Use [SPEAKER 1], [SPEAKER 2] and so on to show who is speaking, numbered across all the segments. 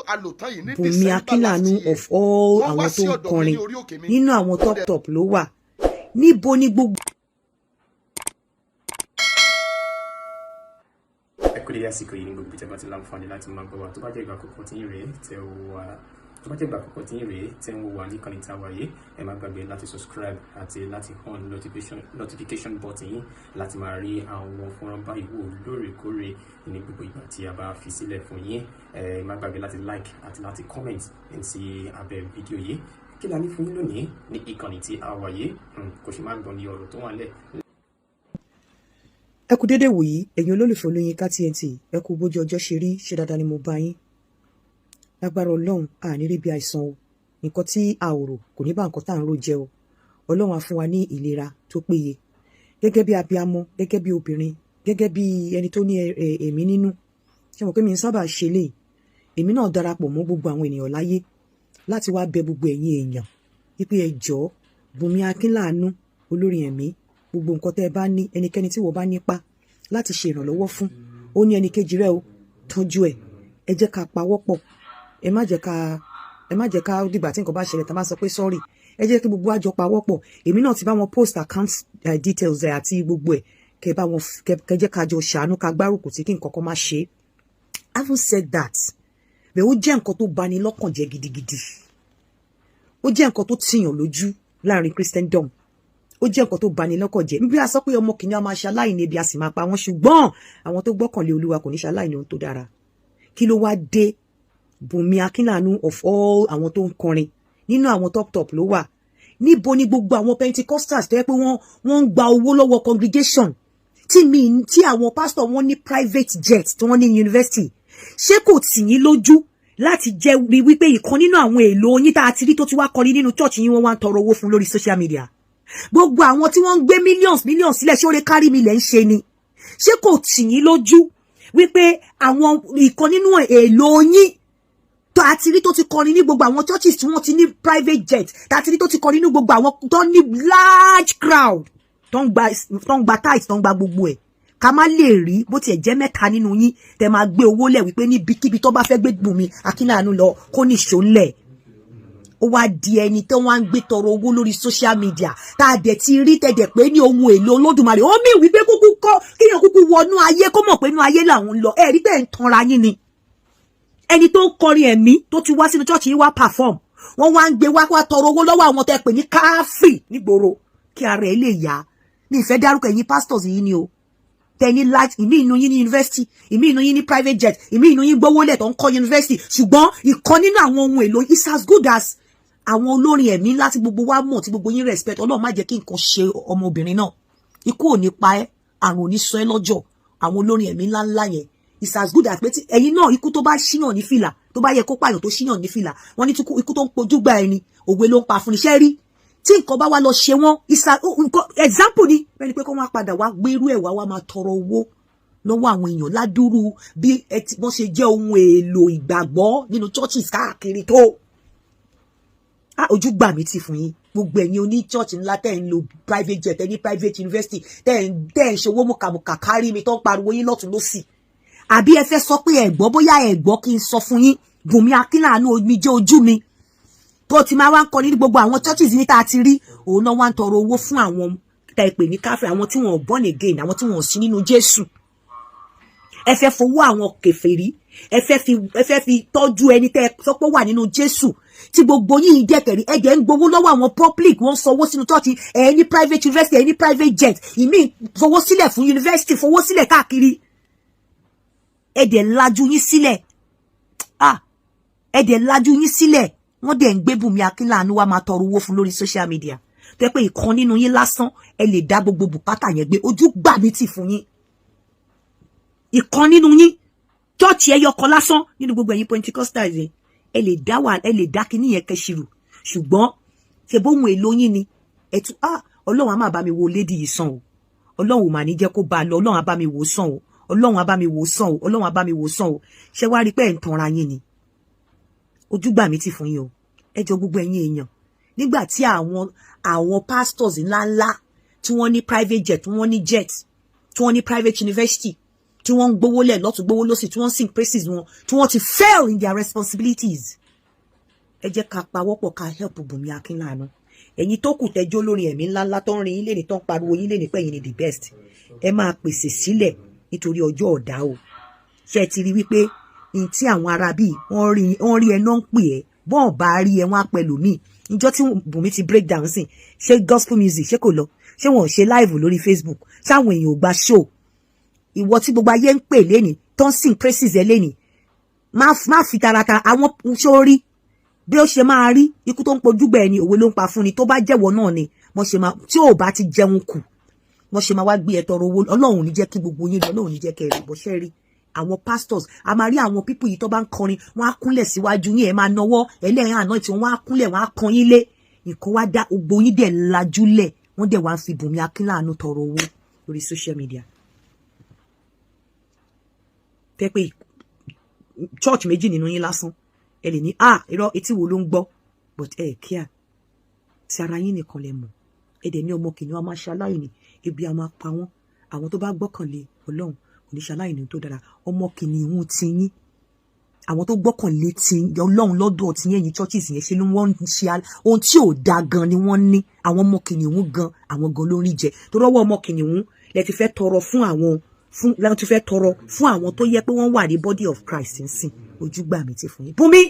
[SPEAKER 1] a lò tán yìí ní
[SPEAKER 2] Bùnmi
[SPEAKER 1] December last
[SPEAKER 2] Akínlànú
[SPEAKER 1] year,
[SPEAKER 2] of all
[SPEAKER 1] wọ́n wá
[SPEAKER 2] àwọn
[SPEAKER 1] sí
[SPEAKER 2] tó ń
[SPEAKER 1] ọ̀dọ̀ mi
[SPEAKER 2] kọrin
[SPEAKER 1] ní orí òkè mi.
[SPEAKER 2] nínú àwọn top top ló wà. Níbo ni gbogbo
[SPEAKER 3] Ẹ kú dédé àsìkò yìí ní gbogbo ìjọba tí láǹfààní láti máa gbọ́ wa. Tó bá jẹ́ ìgbà àkọ́kọ́ tí ń rèé tẹ́ ò wá, tó bá jẹ́ ìgbà àkọ́kọ́ tí ń rèé tẹ́ ń wò wá níkànnì tá a wà yìí, ẹ má gbàgbé láti subscribe àti láti on notification button yín láti máa rí àwọn fọ́nrán báyìí wò lóòrèkóòrè ní gbogbo ìgbà tí a bá fi sílẹ̀ fún yín. Ẹ má gbàgbé láti like àti láti comment sí abẹ́ fídíò yìí. Kí la ní fún yín lónìí ní ìkànnì tí a wà yìí? Kò ṣe má gbọ́ ní ọ̀rọ̀ tó wà nílẹ̀.
[SPEAKER 2] Ẹ kú dédé wòyí, ẹ̀yin olólùfẹ́ Olóyinka TNT. Ẹ kú bójú ọjọ́ ṣe rí. Ṣe dáadáa ni mo bá yín? Lágbára Ọlọ́run, àní rí bí àìsàn o. Nǹkan tí a ò rò kò ní bá nǹkan tá à ń rò jẹ́ o. Ọlọ́run á fún wa ní ìlera tó péye. Gẹ́gẹ́ bí abiamọ, gẹ́gẹ́ bí obìnrin, gẹ́gẹ́ bí ẹni tó ní ẹ̀mí nínú, ṣé mo pé mi ń sábà ṣe léyìí, èmi náà darapọ̀ mọ́ gbogbo àwọn ènìyàn láyé láti wá bẹ gbogbo ẹ̀yin èèyàn wípé ẹ jọ̀ọ́, Bùnmi Akínláàánú, olórin ẹ̀mí, gbogbo nǹkan tẹ́ ẹ bá ní, ẹnikẹ́ni tí wọ́n bá nípa láti ṣe ìrànlọ́wọ́ fún, ó ní ẹnì kejì rẹ o, tọ́jú ẹ̀. Ẹ jẹ́ ká pawọ́pọ̀. Ẹ má jẹ́ ká dìgbà tí nǹkan bá ṣẹlẹ̀ tá a máa sọ pé sorry. Ẹ jẹ́ kí gbogbo àjọ pawọ́pọ̀. Èmi náà ti bá wọn post account details ẹ̀ àti gbogbo ẹ̀, kẹ́ bá wọn kẹ́ jẹ́ ká jọ ṣàánú, ká gbárùkù tí kí nǹkan kan má ṣe é. Having said that, bẹ́ẹ̀, ó jẹ́ nǹkan tó bani lọ́kàn jẹ́ gidigidi. Ó jẹ́ nǹkan tó tìyàn lójú láàrin Christendom. Ó jẹ́ nǹkan tó bani lọ́kàn jẹ́. Bí a sọ pé ọmọ kìnìún a máa ṣaláìní, ebi a sì máa pa wọ́n, ṣùgbọ́n àwọn tó gbọ́kànlé Olúwa kò ní ṣaláìní ohun tó dára. Kí ló wá dé? Bùnmi Akínlànú of all àwọn tó ń kọrin, nínú àwọn top top ló wà. Níbo ni gbogbo àwọn Pentecostals tó yẹ pé wọ́n ń gba owó lọ́wọ́ congregation, tí mi tí àwọn pastor wọn ní private jet, tí wọ́n ní university? Ṣé kò tì yín lójú láti jẹ́ rí wípé ìkan nínú àwọn èlò yín tá a ti rí tó ti wá kọrin nínú church yín, wọ́n wá ń tọrọ owó fún lórí social media? Gbogbo àwọn tí wọ́n ń gbé millions millions sílẹ̀, ṣé ó lè kárí mi lẹ̀ ń ṣe ni? Ṣé kò tì yín lójú wípé àwọn ìkan nínú èlò yín tó a ti rí tó ti kọrin ní gbogbo àwọn churches tí wọ́n ti ní private jet, tá a ti rí tó ti kọrin ní gbogbo àwọn tó ní large crowd, tó ń gba tithe, tó ń gba gbogbo ẹ̀, ká má lè rí bó tiẹ̀ jẹ́ mẹ́ta nínú yín tẹ máa gbé owó lẹ̀ wípé níbikíbi tó bá fẹ́ gbé Bùnmi Akínláàánú lọ, kó ní ìṣó ńlẹ̀? Ó wá di ẹni tó wá ń gbé tọrọ owó lórí social media, tá a dẹ̀ ti rí tẹ̀dẹ̀ pé ní ohun èlò Olódùmarè. Ó mì wípé kúkú kọ́ kíyàn kúkú wọnú ayé, kó mọ̀ pé inú ayé làwọn ń lọ. Ẹ rí bẹ́ẹ̀, ń tanra yín ni. Ẹni tó ń kọrin ẹ̀mí tó ti wá sínú church yìí wá perform, wọ́n wá ń gbé wá wá tọrọ owó lọ́wọ́ àwọn tẹ́ pè ní káfí nígboro kí ara ẹ̀ lè yá. Ní ìfẹ́ dárúkọ ẹ̀yin pastors yìí ni o. Tẹni light, ìmí inú yín ní university, ìmí inú yín ní private jet, ìmí inú yín gbówó lẹ̀ tó ń kọ́ university, ṣùgbọ́n ìkan nínú àwọn ohun èlò is as good as àwọn olórin ẹ̀mí ńlá tí gbogbo wa mọ̀, tí gbogbo yín respect. Ọlọ́run má jẹ́ kí nǹkan ṣe ọmọbìnrin náà. Ikú ò ní pa ẹ́, àrùn ò ní sọ ẹ́ lọ́jọ́. Àwọn olórin ẹ̀mí ńlá ńlá yẹn is as good as pé tí ẹ̀yin náà, ikú tó bá ṣíyàn ní fìlà, tó bá yẹ kó pààyàn, tó ṣíyàn ní fìlà, wọ́n ní ikú tó ń pojú gbà ẹni, òwe ló ń pa fún ni. Ṣẹ́ rí tí nǹkan bá wá lọ ṣe wọ́n, example ni bẹ́ẹ̀ ni pé kó wọ́n padà wá gbérú ẹ̀ wá wá máa tọrọ owó lọ́wọ́ àwọn èèyàn ládùúrú bí wọ́n ṣe jẹ́ ohun èlò ìgbàgbọ́ nínú churches káàkiri tó. Ojú gbà mí tì fún yín, gbogbo ẹ̀yin oní church ńlá tẹ́ ń lo private jet, ẹ ní private university, tẹ́ ń ṣòwò mùkàmùkà kárí mi, tó ń pariwo yín lọ́tún lọ́sì. Àbí ẹ fẹ́ sọ pé ẹ gbọ́? Bóyá ẹ gbọ́, kí n sọ fún yín. Bùnmi Akínláàánú, omijé ojú mi, tó ti máa wá ń kọ ní gbogbo àwọn churches ní tá a ti rí, òun náà wá ń tọrọ owó fún àwọn tá ẹ pè ní káfíń, àwọn tí wọn ò born again, àwọn tí wọn ò sí nínú Jésù. Ẹ fẹ́ fowó àwọn kèfèrí, ẹ fẹ́ fi tọ́jú ẹni tẹ́ ẹ sọ pé ó wà nínú Jésù, tí gbogbo yìí dẹ́kẹ̀rí. Ẹ jẹ́ ń gbowó lọ́wọ́ àwọn public, wọ́n sanwó sínú church ẹ ní private university, ẹ ní private jet, ìmí fowó sílẹ̀ fún university, fowó sílẹ̀ káàkiri. Ẹ dẹ̀ lajú yín sílẹ̀. Ah, ẹ dẹ̀ lajú yín sílẹ̀. Wọ́n dẹ̀ ń gbé Bùnmi Akínláàánú wá máa tọrọ owó fún lórí social media, tó yẹ pé ìkan nínú yín lásán, ẹ lè dá gbogbo bùkátà yẹn gbé. Ojú gbà mí tì fún yín. Ìkan nínú yín, church ẹyọ kan lásán nínú gbogbo ẹ̀yin Pentecostals yẹn, ẹ lè dá wà, ẹ lè dá kíní yẹn kẹsìrù. Ṣùgbọ́n ṣe bóun èlò yín ni ẹ tún. Ah, Ọlọ́run á máa bá mi wo lady yìí sàn o. Ọlọ́run ò mà ní jẹ́ kó bá a lọ. Ọlọ́run á bá mi wò sàn o. Ọlọ́run á bá mi wò sàn o. Ọlọ́run á bá mi wò sàn o. Ṣé wàá rí pé ẹ̀ ń tanra yín ni? Ojú gbà mí tì fún yín o. Ẹ jọ, gbogbo ẹ̀yin èèyàn, nígbà tí àwọn pastors ńláńlá tí wọ́n ní private jet, tí wọ́n ní jet, tí wọ́n ní private university, Tí wọ́n ń gbówó lẹ̀ lọ́tún, gbówó lọ́sì, tí wọ́n ń sing praises wọn, tí wọ́n ti fail in their responsibilities. Ẹ jẹ́ ká pawọ́pọ̀ ká help Bùnmi Akínláàánú. Ẹ̀yin tó kù tẹ́jọ́ lórí ẹ̀mí ńláńlá tó ń rin yín lẹ́ni, tó ń pariwo yín lẹ́ni pé ẹ̀yin ni the best, ẹ máa pèsè sílẹ̀ nítorí ọjọ́ ọ̀dá o. Ṣé ẹ ti rí wípé ní tí àwọn ará bíi wọ́n rí ẹ náà ń pè ẹ́, bọ́ọ̀ bá rí ẹ, wọ́n á pẹ̀lú míì. Ìjọ tí Bùnmi ti break down sìn, ṣé gospel music ṣé kò lọ? Ṣé wọn ò ṣe live lórí Facebook? Ṣáwọn èèyàn ò gba show? Ìwọ tí gbogbo ayé ń pè lẹ́ni, tó ń sing praises ẹ lẹ́ni, má fi taratara àwọn sórí bí ó ṣe máa rí. Ikú tó ń pojúgbà ẹni, òwe ló ń pa fún ni. Tó bá jẹ́wọ́ náà ni wọ́n ṣe máa, tí ò bá ti jẹun kù, wọ́n ṣe máa wá gbé ẹ tọrọ owó. Ọlọ́run ní jẹ́ kí gbogbo yín lọ, Ọlọ́run ní jẹ́ kẹ́ ẹ rí bọ́ṣẹ́ rí. Àwọn pastors, a máa rí àwọn people yìí tó bá ń kọrin, wọ́n á kúnlẹ̀ síwájú yín, ẹ máa nawọ́ ẹlẹ́yìn àná tí wọ́n á kúnlẹ̀, wọ́n á kan yín lé nǹkan wá dá gbogbo yín dẹ̀ lajúlẹ̀. Wọ́n dẹ̀ wá ń fi Bùnmi Akínláàánú tọrọ owó lórí social media. Tẹ́ pé church méjì nínú yín lásán, ẹ lè ní, "Ah, irọ́, etí wo ló ń gbọ́?" But ẹ kíá tí ara yín nìkan lẹ mọ̀. Ẹ dẹ̀ ní ọmọ kìnìún a máa ṣe aláìní, ebi a máa pa wọ́n. Àwọn tó bá gbọ́kànlé Ọlọ́run kò ní ṣe aláìní tó dára. Ọmọ kìnìún ti yín, àwọn tó gbọ́kànlé ti Ọlọ́run lọ́dọ̀ tí yẹn, churches yẹn, ṣe ni wọ́n ń ṣe ohun tí ò da gan ni wọ́n ní. Àwọn ọmọ kìnìún gan, àwọn gan ló ń rí jẹ, torí ọwọ́ ọmọ kìnìún lẹ ti fẹ́ tọrọ fún àwọn fún lẹ ti fẹ́ tọrọ fún àwọn tó yẹ pé wọ́n wà ní body of Christ ń sìn. Ojú gbà mí ti fún yín. Bùnmi,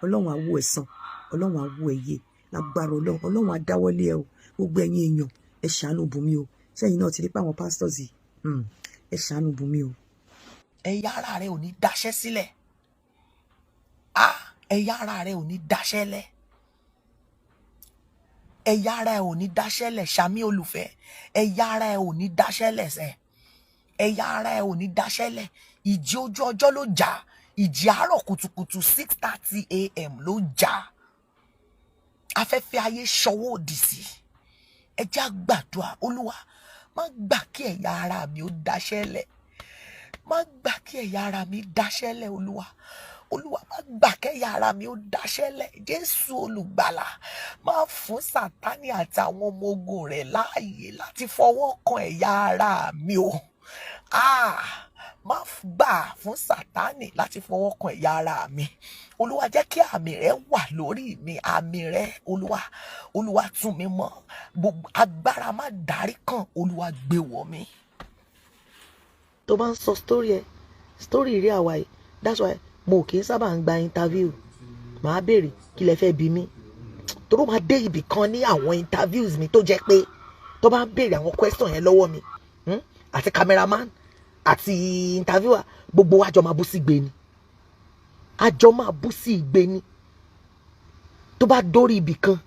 [SPEAKER 2] Ọlọ́run á wò ẹ́ sàn, Ọlọ́run á wò ẹ́ yé lágbára Ọlọ́run. Ọlọ́run á dáwọ́lé ẹ o. Gbogbo ẹ̀yin èèyàn, ẹ ṣàánú Bùnmi o. Sẹ́yìn náà ti rí pé àwọn pastors yìí, ẹ ṣàánú Bùnmi o.
[SPEAKER 1] Ẹ̀yà ara rẹ ò ní daṣẹ́ sílẹ̀. Ah, ẹ̀yà ara rẹ ò ní daṣẹ́ lẹ̀. Ẹ̀yà ara ẹ ò ní daṣẹ́ lẹ̀. Sàmì, olùfẹ́. Ẹ̀yà ara ẹ ò ní daṣẹ́ lẹ̀ sẹ́. Ẹ̀yà ara ẹ ò ní daṣẹ́ lẹ̀. Ìjì ojú ọjọ́ ló jà. Ìjì àárọ̀ kùtùkùtù, 6:30 a.m. ló jà. Afẹ́fẹ́ ayé ṣọwọ́ òdì sí. Ẹ jẹ́ á gbàdúrà. Olúwa, má gbà kí ẹ̀yà ara mi ó daṣẹ́ lẹ̀. Má gbà kí ẹ̀yà ara mi daṣẹ́ lẹ̀. Olúwa, Olúwa, má gbà kẹ́yà ara mi ó daṣẹ́ lẹ̀. Jésù olùgbàlà, má fún Sátánì àti àwọn ọmọ ogun rẹ̀ láàyè láti fọwọ́ kan ẹ̀yà ara mi o. Ah, má gbà fún Sátánì láti fọwọ́ kan ẹ̀yà ara mi. Olúwa, jẹ́ kí àmì rẹ wà lórí mi. Àmì rẹ, Olúwa. Olúwa, tún mi mọ́. Gbogbo agbára má darí kan, Olúwa, gbé wọ̀ mí.
[SPEAKER 4] Tó bá ń sọ story ẹ, story rí àwa yìí, that's why mo kì í sábà ń gba interview. Màá béèrè, "Kí lẹ fẹ́ bi mí?" Toró máa dé ibì kan ní àwọn interviews mi tó jẹ́ pé tó bá ń béèrè àwọn question yẹn lọ́wọ́ mi, àti cameraman àti interviewer, gbogbo wa jọ máa bú sí igbe ni, a jọ máa bú sí igbe ni. Tó bá dórí ibì kan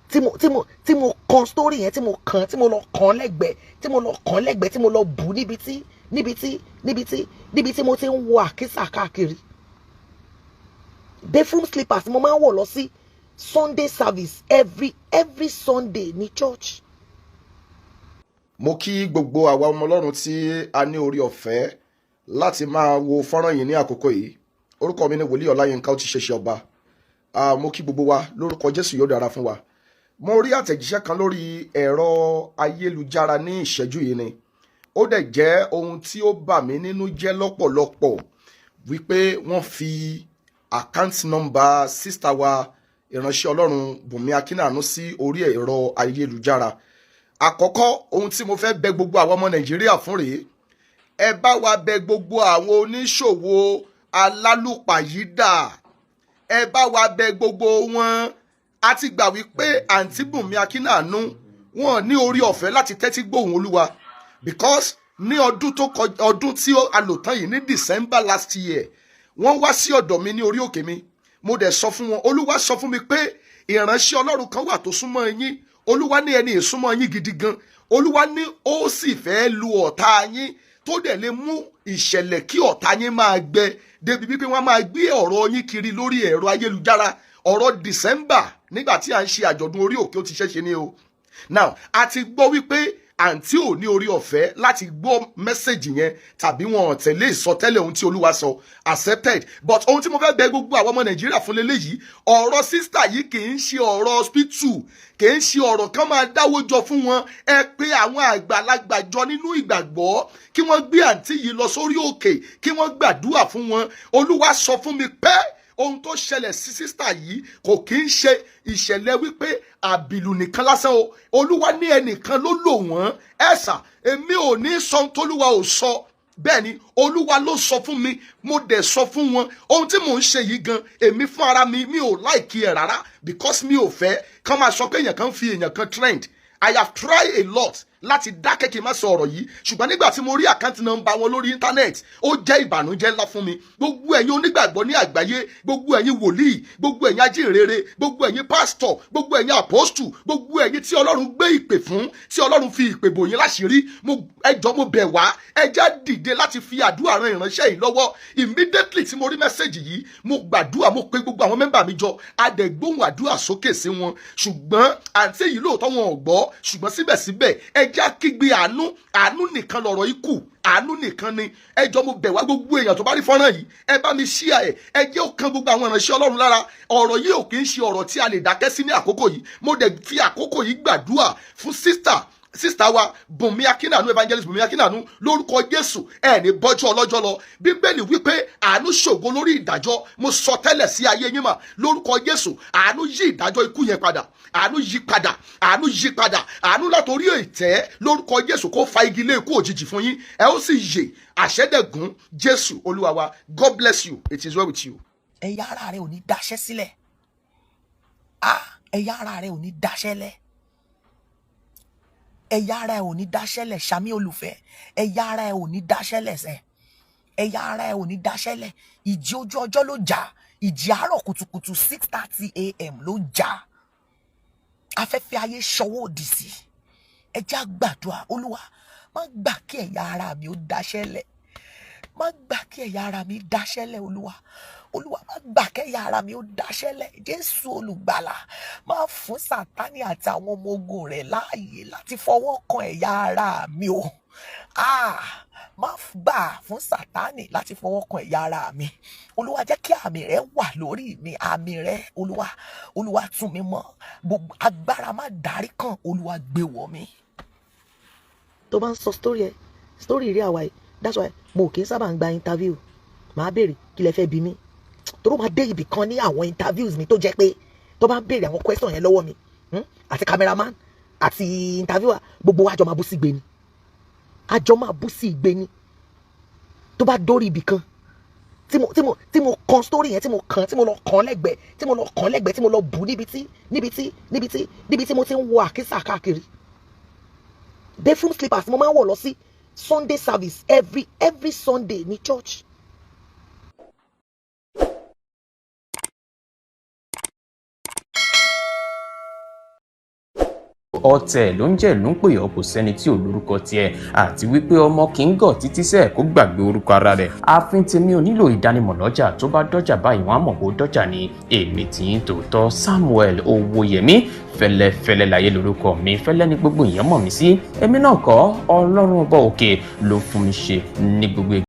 [SPEAKER 4] tí mo kan story yẹn, tí mo kàn, tí mo lọ kàn lẹ́gbẹ̀ẹ́, tí mo lọ kàn lẹ́gbẹ̀ẹ́, tí mo lọ bù níbi tí mo ti ń wọ àkísà káàkiri, bathroom slippers mo máa ń wọ̀ lọ sí Sunday service every Sunday ní church.
[SPEAKER 5] Mo kí gbogbo àwa ọmọ Ọlọ́run tí a ní orí ọ̀fẹ́ láti máa wo fọ́nrán yìí ní àkókò yìí. Orúkọ mi ni Wòlíì Ọláyínká ó ti ṣe ṣe ọba. Mo kí gbogbo wa lórúkọ Jésù, yóò dára fún wa. Mo rí àtẹ̀jíṣẹ́ kan lórí ẹ̀rọ ayélujára ní ìṣẹ́jú yìí ni. Ó dẹ̀ jẹ́ ohun tí ó bà mí nínú jẹ́ lọ́pọ̀lọpọ̀ wípé wọ́n fi account number sister wa, ìránṣẹ́ Ọlọ́run Bùnmi Akínàánú, sí orí ẹ̀rọ ayélujára. Àkọ́kọ́, ohun tí mo fẹ́ bẹ̀ gbogbo àwọn ọmọ Nàìjíríà fún rèé: ẹ bá wa bẹ̀ gbogbo àwọn oníṣòwò alálùpàyídà, ẹ bá wa bẹ̀ gbogbo wọn. A ti gbà wípé àǹtí Bùnmi Akínàánú, wọn ní orí ọ̀fẹ́ láti tẹ́tí gbóhùn Olúwa, because ní ọdún tó kọjá, ọdún tí a lò tán yìí, ní December last year, wọ́n wá sí ọ̀dọ̀ mi ní orí òkè mi. Mo dẹ̀ sọ fún wọn, Olúwa sọ fún mi pé ìránṣẹ́ Ọlọ́run kan wà tó súnmọ́ yín. Olúwa ní ẹni ìsúnmọ́ yín gidi gan. Olúwa ní ó sì fẹ́ lu ọ̀tá yín, tó dẹ̀ lè mú ìṣẹ̀lẹ̀ kí ọ̀tá yín máa gbẹ débi wípé wọ́n máa gbé ọ̀rọ̀ yín kiri lórí ẹ̀rọ ayélujára. Ọ̀rọ̀ December, nígbà tí à ń ṣe àjọ̀dún orí òkè ó ti ṣẹ̀ṣẹ̀ ní o. Now, a ti gbọ́ wípé Àǹtí ò ní orí ọ̀fẹ́ láti gbọ́ message yẹn tàbí wọn ò tẹ̀lé ìsọtẹ́lẹ̀ ohun tí Olúwa sọ. Accepted. But ohun tí mo fẹ́ bẹ̀ gbogbo àwọn ọmọ Nàìjíríà fún leléyìí, ọ̀rọ̀ sister yìí kì í ṣe ọ̀rọ̀ hospital, kì í ṣe ọ̀rọ̀ kan máa dáwó jọ fún wọn. Ẹ pé àwọn àgbàlagbà jọ nínú ìgbàgbọ́ kí wọ́n gbé àǹtí yìí lọ sórí òkè, kí wọ́n gbàdúrà fún wọn. Olúwa sọ fún mi pé ohun tó ṣẹlẹ̀ sí sister yìí kò kí ń ṣe ìṣẹ̀lẹ̀ wípé àbìlù nìkan lásán o. Olúwa ní ẹnìkan ló lò wọ́n. Ẹ̀sà, èmi ò ní sọ ohun tólúwa ò sọ. Bẹ́ẹ̀ ni, Olúwa ló sọ fún mi, mo dẹ̀ sọ fún wọn. Ohun tí mò ń ṣe yìí gan, èmi fún ara mi, mi ò like ẹ̀ rárá, because mi ò fẹ́ kán máa sọ pé èèyàn kan fi èèyàn kan trend. I have tried a lot láti dákẹ́ kí n má sọ ọ̀rọ̀ yìí, ṣùgbọ́n nígbà tí mo rí account number wọn lórí internet, ó jẹ́ ìbànújẹ́ ńlá fún mi. Gbogbo ẹ̀yin onígbàgbọ́ ní àgbáyé, gbogbo ẹ̀yin wòlíì, gbogbo ẹ̀yin ajínrere, gbogbo ẹ̀yin pásítọ̀, gbogbo ẹ̀yin apostle, gbogbo ẹ̀yin tí Ọlọ́run gbé ìpè fún, tí Ọlọ́run fi ìpè bò yín láṣìírí, mo ẹ jọ̀ọ́, mo bẹ̀ wá, ẹ já dìde láti fi àdúrà ran ìránṣẹ́ yìí lọ́wọ́. Immediately tí mo rí message yìí, mo gbàdúrà, mo pe gbogbo àwọn member mi jọ, a dẹ̀ gbóhùn àdúrà sókè sí wọn. Ṣùgbọ́n àǹtí yìí, lóòótọ́ wọn ò gbọ́, ṣùgbọ́n síbẹ̀síbẹ̀, ẹ já kígbe àánú. Àánú nìkan lọ̀rọ̀ ikú, àánú nìkan ni. Ẹ jọ̀ọ́, mo bẹ̀ wá, gbogbo èèyàn tó bá rí fọ́nrán yìí, ẹ bá mi ṣíà ẹ. Ẹ jẹ́ ó kan gbogbo àwọn ìránṣẹ́ Ọlọ́run lára. Ọ̀rọ̀ yìí ò kì í ṣe ọ̀rọ̀ tí a lè dákẹ́ sí ní àkókò yìí. Mo dẹ̀ fi àkókò yìí gbàdúrà fún sister wa Bùnmi Akínàánú, Evangelist Bùnmi Akínàánú. Lórúkọ Jésù, ẹ ní bọ́jọ́ ọlọ́jọ́ lọ. Bíbélì wípé àánú ṣògo lórí ìdájọ́. Mo sọ tẹ́lẹ̀ sí ayé yín mà, lórúkọ Jésù, àánú yí ìdájọ́ ikú yẹn padà. Àánú yí padà, àánú yí padà, àánú látòrí ìtẹ́, lórúkọ Jésù, kó fa igi lé ikú òjijì fún yín. Ẹ ó sì yè. Àṣẹ́dẹ̀gún, Jésù Olúwa wa. God bless you. It is well with you.
[SPEAKER 1] Ẹ̀yà ara rẹ ò ní daṣẹ́ sílẹ̀. Ah, ẹ̀yà ara rẹ ò ní daṣẹ́ lẹ̀. Ẹ̀yà ara ẹ ò ní daṣẹ́ lẹ̀. Sàmì, olùfẹ́. Ẹ̀yà ara ẹ ò ní daṣẹ́ lẹ̀ sẹ́. Ẹ̀yà ara ẹ ò ní daṣẹ́ lẹ̀. Ìjì ojú ọjọ́ ló jà. Ìjì àárọ̀ kùtùkùtù, 6:30 a.m. ló jà. Afẹ́fẹ́ ayé ṣọwọ́ òdì sí. Ẹ já gbàdúrà. Olúwa, má gbà kí ẹ̀yà ara mi ó daṣẹ́ lẹ̀. Má gbà kí ẹ̀yà ara mi daṣẹ́ lẹ̀. Olúwa, Olúwa, má gbà kẹ́yà ara mi ó daṣẹ́ lẹ̀. Jésù olùgbàlà, má fún Sátánì àti àwọn ọmọ ogun rẹ̀ láàyè láti fọwọ́ kan ẹ̀yà ara mi o. Ah, má gbà fún Sátánì láti fọwọ́ kan ẹ̀yà ara mi. Olúwa, jẹ́ kí àmì rẹ wà lórí mi. Àmì rẹ, Olúwa. Olúwa, tún mi mọ́. Gbogbo agbára má dárí kan, Olúwa, gbé wọ̀ mí. Tó bá ń sọ story ẹ, story rí àwa yìí, that's why mo kì í sábà ń gba interview. Màá béèrè kí lẹ fẹ́ bi mí, torí ó máa dé ibì kan ní àwọn interviews mi tó jẹ́ pé tó bá ń béèrè àwọn question yẹn lọ́wọ́ mi, àti cameraman àti interviewer, gbogbo wa jọ máa bú sí igbe ni, a jọ máa bú sí igbe ni. Tó bá dórí ibì kan tí mo kan story yẹn, tí mo kàn, tí mo lọ kàn lẹ́gbẹ̀ẹ́, tí mo lọ kàn lẹ́gbẹ̀ẹ́, tí mo lọ bù níbi tí mo ti ń wọ àkísà káàkiri, bathroom slippers mo máa ń wọ̀ lọ sí Sunday service every Sunday ní church.
[SPEAKER 3] Ọ̀tẹ̀ ló ń jẹ́ ló ń pè ọ́, kò sẹ́ni tí ò lórúkọ tiẹ̀, àti wípé ọmọ kì í gọ̀ títí sẹ́ẹ̀ kó gbàgbé orúkọ ara rẹ̀. Ààfin tèmi ò nílò ìdánimọ̀ lọ́jà, tó bá dọ́jà báyìí, wọ́n á mọ̀ kó dọ́jà ni. Èmi tí ń tòótọ́, Samuel Owóyẹmí Fẹ́lẹ́fẹ́lẹ́ láyé lórúkọ mi. Fẹ́lẹ́ ní gbogbo èèyàn mọ̀ mí sí. Èmi náà kọ́, Ọlọ́run ọba òkè ló fún mi ṣe ní gbogbo.